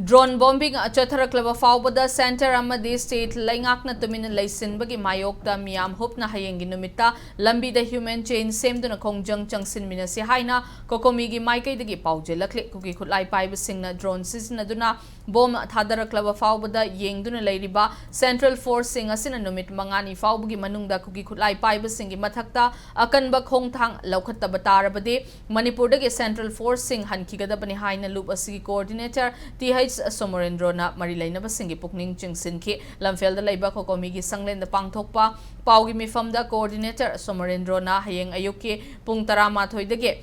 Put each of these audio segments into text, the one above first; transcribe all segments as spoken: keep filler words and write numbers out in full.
Drone bombing ꯆꯠꯊꯔꯛꯂꯕ ꯐꯥꯎꯕꯗ centre ꯑꯃꯗꯤ state ꯂꯩꯉꯥꯛꯅ ꯇꯨꯃꯤꯟꯅ ꯂꯩꯁꯤꯟꯕꯒꯤ ꯃꯥꯌꯣꯛꯇ ꯃꯤꯌꯥꯝ ꯍꯨꯞꯅ ꯍꯌꯦꯡꯒꯤ ꯅꯨꯃꯤꯠꯇ ꯂꯝꯕꯤꯗ human chain ꯁꯦꯝꯗꯨꯅ ꯈꯣꯡꯖꯪ ꯆꯪꯁꯤꯟꯃꯤꯟꯅꯁꯤ ꯍꯥꯏꯅ COCOMIꯒꯤ ꯃꯥꯏꯀꯩꯗꯒꯤ ꯄꯥꯎꯖꯦꯜꯂꯛꯂꯤ꯫ ꯀꯨꯀꯤ ꯈꯨꯠꯂꯥꯏ ꯄꯥꯏꯕꯁꯤꯡꯅ drone ꯁꯤꯖꯤꯟꯅꯗꯨꯅ bomb ꯊꯥꯗꯔꯛꯂꯕ ꯐꯥꯎꯕꯗ ꯌꯦꯡꯗꯨꯅ ꯂꯩꯔꯤꯕ central forceꯁꯤꯡ ꯑꯁꯤꯅ ꯅꯨꯃꯤꯠ ꯃꯉꯥꯅꯤ ꯐꯥꯎꯕꯒꯤ ꯃꯅꯨꯡꯗ ꯀꯨꯀꯤ ꯈꯨꯠꯂꯥꯏ ꯄꯥꯏꯕꯁꯤꯡꯒꯤ ꯃꯊꯛꯇ ꯑꯀꯟꯕ ꯈꯣꯡꯊꯥꯡ ꯂꯧꯈꯠꯇꯕ ꯇꯥꯔꯕꯗꯤ ꯃꯅꯤꯄꯨꯔꯗꯒꯤ central forceꯁꯤꯡ ꯍꯟꯈꯤꯒꯗꯕꯅꯤ ꯍꯥꯏꯅ ꯂꯨꯞ ꯑꯁꯤꯒꯤ coordinator ꯇꯤ ꯑꯩꯆ ꯁꯣꯃꯣꯔꯦꯟꯗ꯭ꯔꯣꯅ ꯃꯔꯤ ꯂꯩꯅꯕꯁꯤꯡꯒꯤ ꯄꯨꯛꯅꯤꯡ ꯆꯤꯡꯁꯤꯟꯈꯤ꯫ ꯂꯝꯐꯦꯜꯗ ꯂꯩꯕ COCOMIꯒꯤ ꯁꯪꯂꯦꯟꯗ ꯄꯥꯡꯊꯣꯛꯄ ꯄꯥꯎꯒꯤ ꯃꯤꯐꯝꯗ coordinator ꯁꯣꯃꯣꯔꯦꯟꯗ꯭ꯔꯣꯅ ꯍꯌꯦꯡ ꯑꯌꯨꯛꯀꯤ ꯄꯨꯡ ꯇꯔꯥꯃꯥꯊꯣꯏꯗꯒꯤ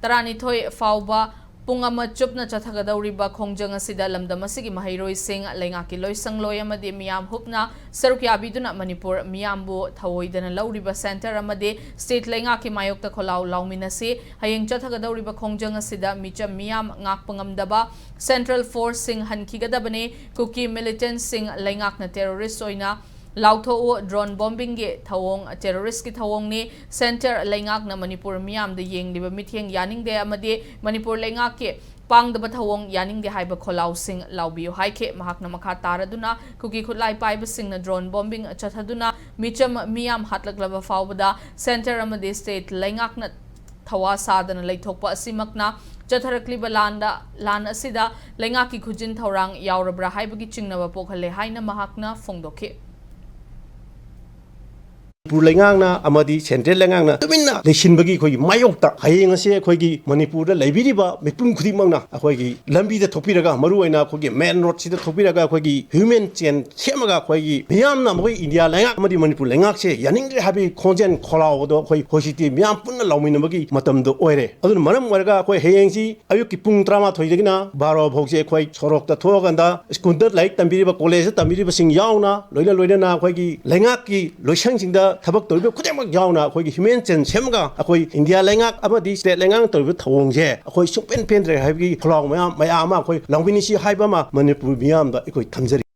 ꯇꯔꯥꯅꯤꯊꯣꯏ ꯐꯥꯎꯕ ꯄꯨꯡ ꯑꯃ ꯆꯨꯞꯅ ꯆꯠꯊꯒꯗꯧꯔꯤꯕ ꯈꯣꯡꯖꯪ ꯑꯁꯤꯗ ꯂꯝꯗꯝ ꯑꯁꯤꯒꯤ ꯃꯍꯩꯔꯣꯏꯁꯤꯡ, ꯂꯩꯉꯥꯛꯀꯤ ꯂꯣꯏꯁꯪꯂꯣꯏ ꯑꯃꯗꯤ ꯃꯤꯌꯥꯝ ꯍꯨꯞꯅ ꯁꯔꯨꯛ ꯌꯥꯕꯤꯗꯨꯅ ꯃꯅꯤꯄꯨꯔ ꯃꯤꯌꯥꯝꯕꯨ ꯊꯑꯣꯏꯗꯅ ꯂꯧꯔꯤꯕ centre ꯑꯃꯗꯤ state ꯂꯩꯉꯥꯛꯀꯤ ꯃꯥꯌꯣꯛꯇ ꯈꯣꯜꯂꯥꯎ ꯂꯥꯎꯃꯤꯟꯅꯁꯤ꯫ ꯍꯌꯦꯡ ꯆꯠꯊꯒꯗꯧꯔꯤꯕ ꯈꯣꯡꯖꯪ ꯑꯁꯤꯗ ꯃꯤꯆꯝ ꯃꯤꯌꯥꯝ ꯉꯥꯛꯄ ꯉꯝꯗꯕ central forceꯁꯤꯡ ꯍꯟꯈꯤꯒꯗꯕꯅꯤ꯫ ꯀꯨꯀꯤ militantꯁꯤꯡ ꯂꯩꯉꯥꯛꯅ terrorist ꯑꯣꯏꯅ ꯂꯥꯎꯊꯣꯛꯎ, drone bombingꯒꯤ ꯊꯧꯑꯣꯡ terroristꯀꯤ ꯊꯧꯑꯣꯡꯅꯤ꯫ Centre ꯂꯩꯉꯥꯛꯅ ꯃꯅꯤꯄꯨꯔ ꯃꯤꯌꯥꯝꯗ ꯌꯦꯡꯂꯤꯕ ꯃꯤꯠꯌꯦꯡ ꯌꯥꯅꯤꯡꯗꯦ ꯑꯃꯗꯤ ꯃꯅꯤꯄꯨꯔ ꯂꯩꯉꯥꯛꯀꯤ ꯄꯥꯡꯗꯕ ꯊꯧꯑꯣꯡ ꯌꯥꯅꯤꯡꯗꯦ ꯍꯥꯏꯕ ꯈꯣꯜꯂꯥꯎꯁꯤꯡ ꯂꯥꯎꯕꯤꯌꯨ ꯍꯥꯏꯈꯤ꯫ ꯃꯍꯥꯛꯅ ꯃꯈꯥ ꯇꯥꯔꯗꯨꯅ ꯀꯨꯀꯤ ꯈꯨꯠꯂꯥꯏ ꯄꯥꯏꯕꯁꯤꯡꯅ drone bombing ꯆꯠꯊꯗꯨꯅ ꯃꯤꯆꯝ ꯃꯤꯌꯥꯝ ꯍꯥꯠꯂꯛꯂꯕ ꯐꯥꯎꯕꯗ centre ꯑꯃꯗꯤ state ꯂꯩꯉꯥꯛꯅ ꯊꯋꯥ ꯁꯥꯗꯅ ꯂꯩꯊꯣꯛꯄ ꯑꯁꯤꯃꯛꯅ ꯆꯠꯊꯔꯛꯂꯤꯕ ꯂꯥꯟꯗ, ꯂꯥꯟ ꯑꯁꯤꯗ ꯂꯩꯉꯥꯛꯀꯤ ꯈꯨꯖꯤꯟ ꯊꯧꯔꯥꯡ ꯌꯥꯎꯔꯕ꯭ꯔꯥ ꯍꯥꯏꯕꯒꯤ ꯆꯤꯡꯅꯕ ꯄꯣꯛꯍꯜꯂꯦ ꯍꯥꯏꯅ ꯃꯍꯥꯛꯅ ꯐꯣꯡꯗꯣꯛꯈꯤ꯫ ꯃꯅꯤꯄꯨꯔ ꯂꯩꯉꯥꯛꯅ ꯑꯃꯗꯤ central ꯂꯩꯉꯥꯛꯅ ꯇꯨꯃꯤꯟꯅ ꯂꯩꯁꯤꯟꯕꯒꯤ ꯑꯩꯈꯣꯏꯒꯤ ꯃꯥꯌꯣꯛꯇ ꯍꯌꯦꯡ ꯑꯁꯤ ꯑꯩꯈꯣꯏꯒꯤ ꯃꯅꯤꯄꯨꯔꯗ ꯂꯩꯕꯤꯔꯤꯕ ꯃꯤꯄꯨꯝ ꯈꯨꯗꯤꯡꯃꯛꯅ ꯑꯩꯈꯣꯏꯒꯤ ꯂꯝꯕꯤꯗ ꯊꯣꯛꯄꯤꯔꯒ, ꯃꯔꯨꯑꯣꯏꯅ ꯑꯩꯈꯣꯏꯒꯤ main roadꯁꯤꯗ ꯊꯣꯛꯄꯤꯔꯒ ꯑꯩꯈꯣꯏꯒꯤ human chain ꯁꯦꯝꯃꯒ ꯑꯩꯈꯣꯏꯒꯤ ꯃꯤꯌꯥꯝꯅ ꯃꯈꯣꯏ ꯏꯟꯗꯤꯌꯥ ꯂꯩꯉꯥꯛ ꯑꯃꯗꯤ ꯃꯅꯤꯄꯨꯔ ꯂꯩꯉꯥꯛꯁꯦ ꯌꯥꯅꯤꯡꯗ꯭ꯔꯦ ꯍꯥꯏꯕꯒꯤ ꯈꯣꯟꯖꯦꯜ ꯈꯣꯜꯂꯥꯎꯕꯗꯣ ꯑꯩꯈꯣꯏ ꯍꯧꯖꯤꯛꯇꯤ ꯃꯤꯌꯥꯝ ꯄꯨꯟꯅ ꯂꯥꯎꯃꯤꯟꯅꯕꯒꯤ ꯃꯇꯝꯗꯣ ꯑꯣꯏꯔꯦ꯫ ꯑꯗꯨꯅ ꯃꯔꯝ ꯑꯣꯏꯔꯒ ꯑꯩꯈꯣꯏ ꯍꯌꯦꯡꯁꯤ ꯑꯌꯨꯛꯀꯤ ꯄꯨꯡ ꯇꯔꯥꯃꯥꯊꯣꯏꯗꯒꯤꯅ ꯕꯥꯔꯣ ꯐꯥꯎꯁꯦ ꯑꯩꯈꯣꯏ ꯁꯣꯔꯣꯛꯇ ꯊꯣꯛꯑꯀꯥꯟꯗ ꯁ꯭ꯀꯨꯜꯗ ꯂꯥꯏꯔꯤꯛ ꯇꯝꯕꯤꯔꯤꯕ, ꯀꯣꯂꯦꯖꯇ ꯇꯝꯕꯤꯔꯤꯕꯁꯤꯡ ꯌꯥꯎꯅ, ꯂꯣꯏꯅ ꯂꯣꯏꯅꯅ ꯑꯩꯈꯣꯏꯒꯤ ꯂꯩꯉꯥꯛꯀꯤ ꯂꯣꯏꯁꯪꯁꯤꯡꯗ ꯊꯕꯛ ꯇꯧꯔꯤꯕ ꯈꯨꯗꯤꯡꯃꯛ ꯌꯥꯎꯅ ꯑꯩꯈꯣꯏꯒꯤ human chain ꯁꯦꯝꯃꯒ ꯑꯩꯈꯣꯏ ꯏꯟꯗꯤꯌꯥ ꯂꯩꯉꯥꯛ ꯑꯃꯗꯤ state ꯂꯩꯉꯥꯛꯅ ꯇꯧꯔꯤꯕ ꯊꯧꯑꯣꯡꯁꯦ ꯑꯩꯈꯣꯏ ꯁꯨꯡꯄꯦꯟ ꯄꯦꯟꯗ꯭ꯔꯦ ꯍꯥꯏꯕꯒꯤ ꯈꯣꯜꯂꯥꯎ ꯃꯌꯥꯝ, ꯃꯌꯥꯝ ꯑꯃ ꯑꯩꯈꯣꯏ ꯂꯥꯎꯃꯤꯟꯅꯁꯤ ꯍꯥꯏꯕ ꯑꯃ ꯃꯅꯤꯄꯨꯔ ꯃꯤꯌꯥꯝꯗ ꯑꯩꯈꯣꯏ ꯊꯝꯖꯔꯤ꯫